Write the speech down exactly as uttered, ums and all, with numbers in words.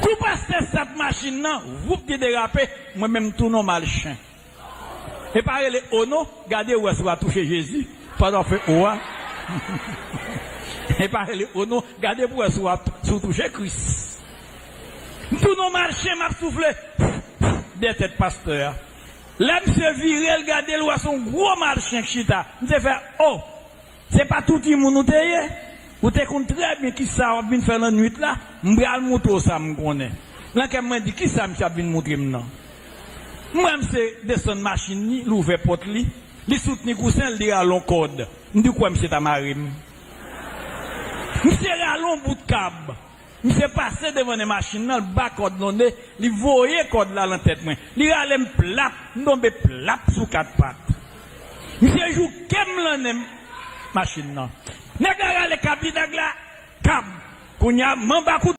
Kou pastè stat machin nan, voup, li derape, mwen menm tou non, m al chen. E pa rele o non, gade ou wè si w a touche Jezi pandan w fè o a. E pa rele o non, gade pou w wè si w ap, si w touche Kris. M tou non, m al chen, m ap soufle dèyè tèt pastè a. Lè misye vire, l gade, l wè se yon gwo mal chen k chita. Misye fè, o, se pa tou timoun ou te ye? Ou te konn trè byen kisa w ap vin fè lannwit la. M pral montre w sa m konnen. Nan kè m, mwen di, kisa misye ap vin montre m nan? M wè misye desann machin li, l ouvè pòt li, li soutni kousen l, li rale yon kòd. M di, ou kwè misye ta mare m? Misye rale yon bout kab. Misye pase devan nen machin nan, l ba kòd nan nen, li voye kòd la nan tèt mwen. Li rale m plat, m tonbe plat sou kat pat. Misye jouke m nan nen machin nan. Nèg la rale kab li, nèg la, kab. Kounye a, m anba kout